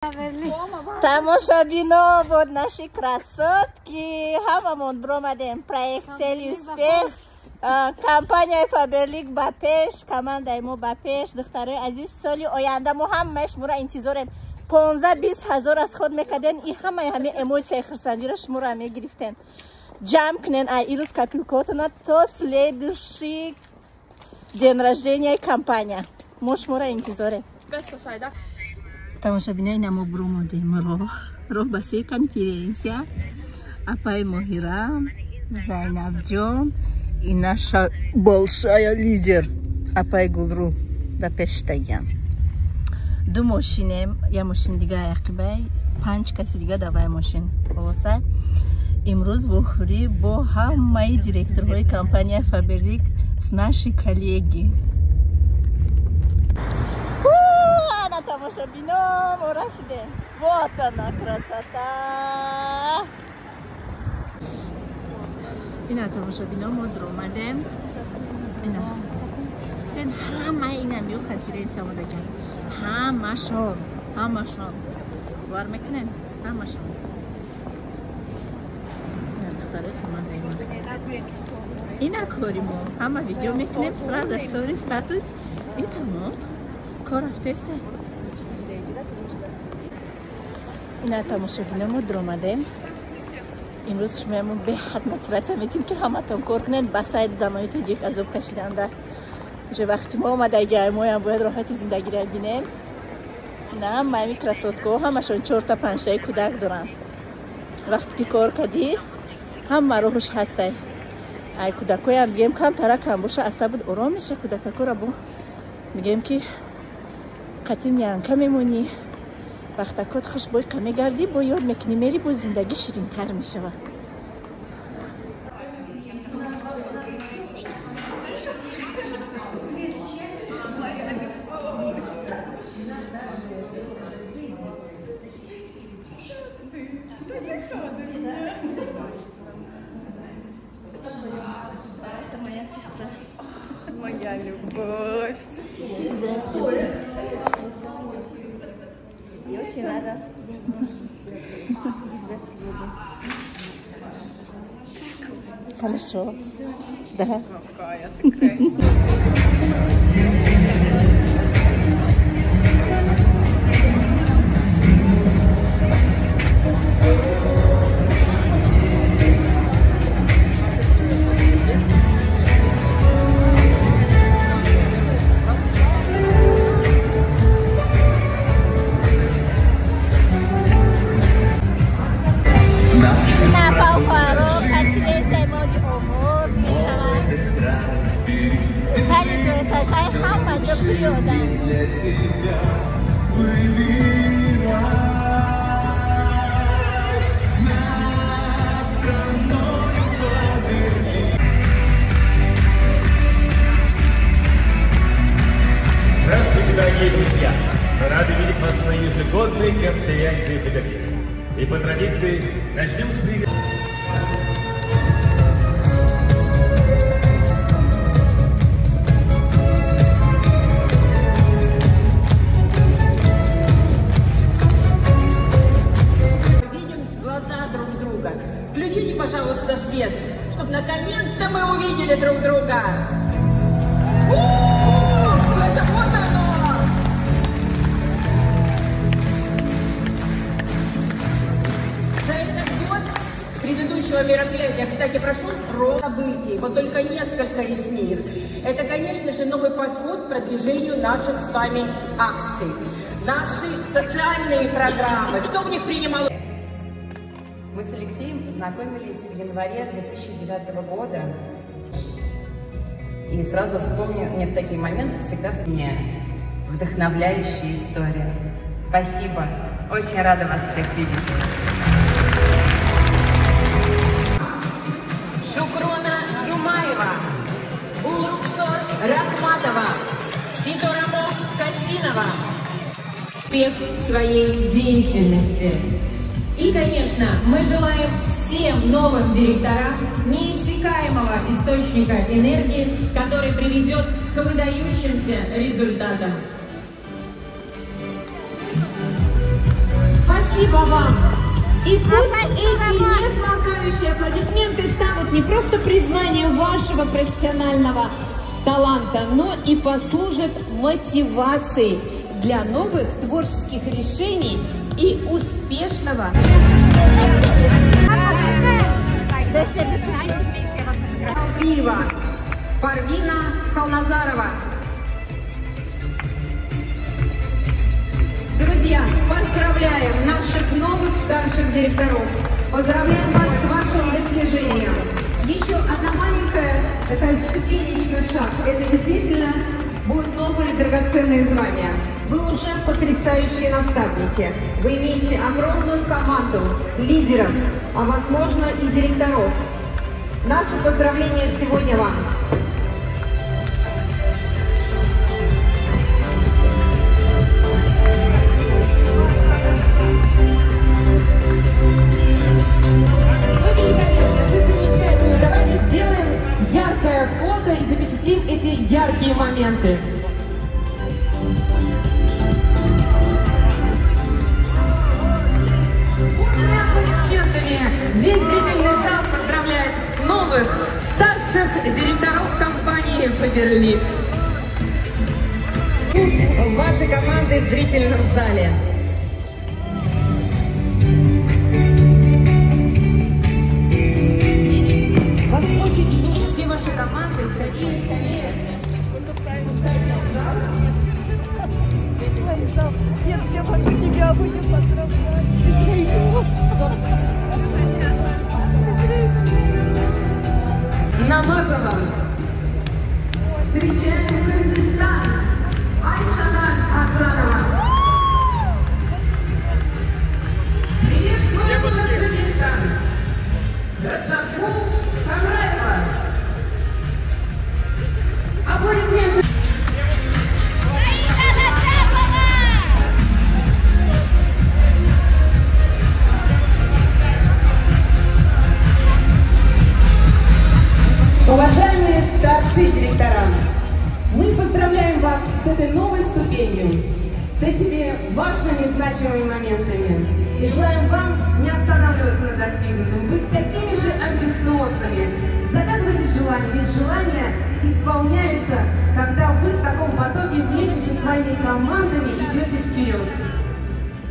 Тамошобино, вот наши красотки. Ҳамамон бромадем. Проект «Цель успех». Компанияи Фаберлик ба пеш, командаи мо ба пеш. Духтарои азиз, соли оянда мо ҳамаи шуморо интизорем. 15-20 ҳазор аз худ мекарден, и ҳамаи ҳамин эмоцияи хурсандиро шуморо мегирифтен. Ҷамъ кунен ай ирӯз копилкаотона то следующий день рождения компания. Мо шуморо интизорем. Тамошобинои, намо буромадем роҳ ба се конференсия. Апаи Моҳира, Зайнабҷон и наша большая лидер апаи Гулру да пештагиян. Ду мошинем, я мошин дига ақибай, панҷ каси дига давай мошин. Хулоса, имрӯз вохӯрӣ бо ҳамаи директорҳои компания Фаберлик с наши коллеги. Ана, тамошобино, мо расидем. Вот она, красота! Ина, тамошобино, мо дуромадем. Ина. Ҳамаи ина миё конференсия омадагиан. Ҳамашон, ҳамашон. Бовар мекунед? Ҳамашон. Ина, духтарои командаи ма. Ина кори мо. Ҳама видео мекунем, сразу стори, статус. И тамом. Кор рафтеста. Ина, тамошобино, мо дуромадем. Имрӯз шумоямон беҳад мотиватсия метим, ки ҳаматон кор кунед. Ба сайт занои тоҷик азоб кашиданда. Уже вақти мо омадагиай, моям бояд роҳати зиндагиро бинем. На, ҳамаи красоткаҳо ҳамашон чорта панҷтаи кӯдак доранд. Вақте ки кор кардӣ, ҳама роҳуш ҳастай. Ай кӯдакоям бигем, камтара кам боша, асабат ором меша. Кӯдакакора бо мегӯем, ки қатъи нянька мемонӣ, вақтакот хуш бойқа мегардӣ, бо ёд мекунӣ, мери, бо зиндагӣ ширинтар мешавад. Это моя сестра. Моя любовь. Здравствуйте. Я очень рада. Спасибо. Хорошо. Все отлично. Да. Какая ты красивая. Нафархоро, конференсияи мо оғоз мешавад. Зали дуэтажаи ҳама ҷо пиёданд. Для тебя выбирай. Над страной Фаберлик. Здравствуйте, дорогие друзья! Рады видеть вас на ежегодной конференции Фаберлик. И по традиции начнем с приветствия. Видим глаза друг друга. Включите, пожалуйста, свет, чтобы наконец-то мы увидели друг друга. У-у-у! Это вот оно! За этот год с предыдущего мероприятия, кстати, прошел ряд событий, вот только несколько из них. Это, конечно же, новый подход к продвижению наших с вами акций, наши социальные программы. Кто в них принимал? Мы с Алексеем познакомились в январе 2009 года. И сразу вспомню, мне в такие моменты всегда мне вдохновляющая история. Спасибо. Очень рада вас всех видеть. Шукрона Джумаева, Улуксор Рахматова, Сидорамо Касинова. Успех своей деятельности. И, конечно, мы желаем всем новым директорам неиссякаемого источника энергии, который приведет к выдающимся результатам. словам. И пусть эти несмолкающие аплодисменты станут не просто признанием вашего профессионального таланта, но и послужат мотивацией для новых творческих решений и успешного пива. Парвина Халназарова. Друзья, поздравляем наших новых старших директоров. Поздравляем вас с вашим достижением. Еще одна маленькая такая ступенечка, шаг. Это действительно будут новые драгоценные звания. Вы уже потрясающие наставники. Вы имеете огромную команду лидеров, а возможно и директоров. Наше поздравление сегодня вам. Вы великолепны, вы замечательны. Давайте сделаем яркое фото и запечатлим эти яркие моменты. Бурными аплодисментами весь зрительный зал поздравляет новых старших директоров компании «Фаберлик». Ваши команды в зрительном зале. Вас очень ждут все ваши команды. Скорее, скорее. Пускайте в зал. Следующего года тебя будем поздравлять. Намазова. Встречаем Кыргызстан. Айшана Асанова. Приветствуем Таджикистан. Раджабу Хамраева. Аплодисменты. Уважаемые старшие директора, мы поздравляем вас с этой новой ступенью, с этими важными значимыми моментами. И желаем вам не останавливаться на достигнутом, быть такими же амбициозными. Загадывайте желания, ведь желания исполняются, когда вы в таком потоке вместе со своими командами идете вперед.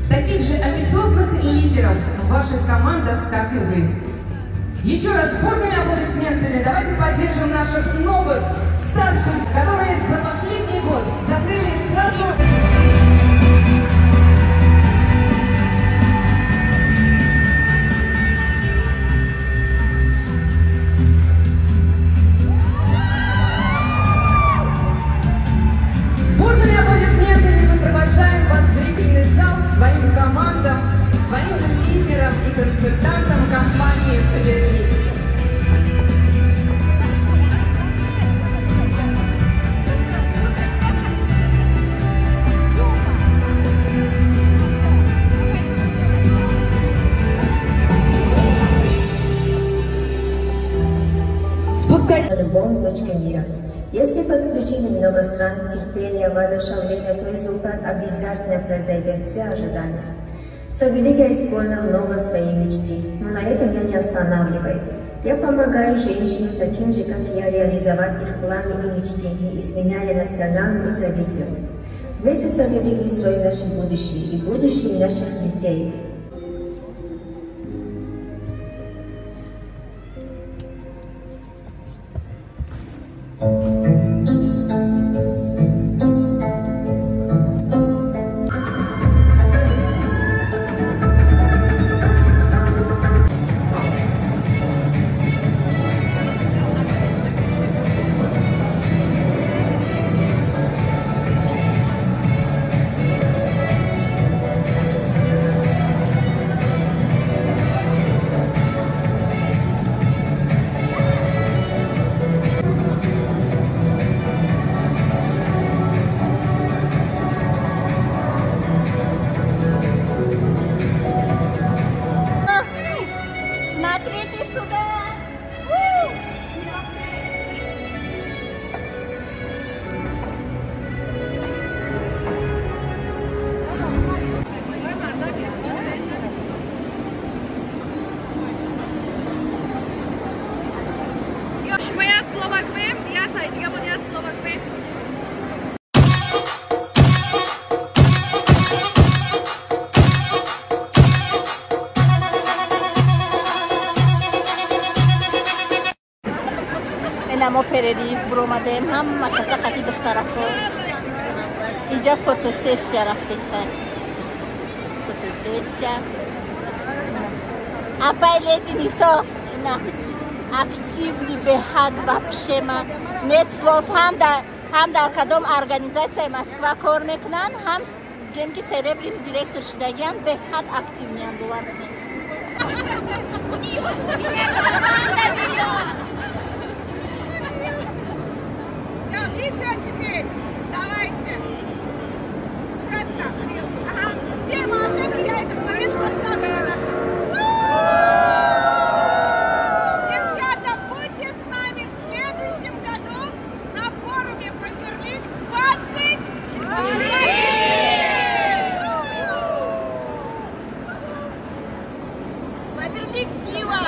Таких же амбициозных лидеров в ваших командах, как и вы. Еще раз бурными аплодисментами давайте поддержим наших новых старших, которые за последний год закрыли сразу... Бурными аплодисментами мы провожаем вас в зрительный зал своим командам, своим лидерам и консультантам компании «Фаберлик». На любом точке мира. Если подключить немного стран, терпения, воодушевления, то результат обязательно произойдет все ожидания. С Фаберлик я исполнила много своей мечты, но на этом я не останавливаюсь. Я помогаю женщинам, таким же, как я, реализовать их планы и мечты, не изменяя национальным и традициям. Вместе с Фаберлик мы строим наше будущее и будущее наших детей. Перерыв буромадем, ҳама каса қати духтарако. Иҷа фотосессия рафтеста. Фотосессия. Апай леди Нисо, на активный беҳад вообще ма нет слов. Ҳам дар кадом организатсияи Москва кор мекунанд, ҳам гем ки серебряный директор шудагианд, беҳад активный анд, бовар кунед. Все, видео теперь. Давайте. Просто рилс. Ага. Все машем, и я этот момент поставлю на наши. Девчата, будьте с нами в следующем году на форуме Фаберлик 24. Фаберлик сила!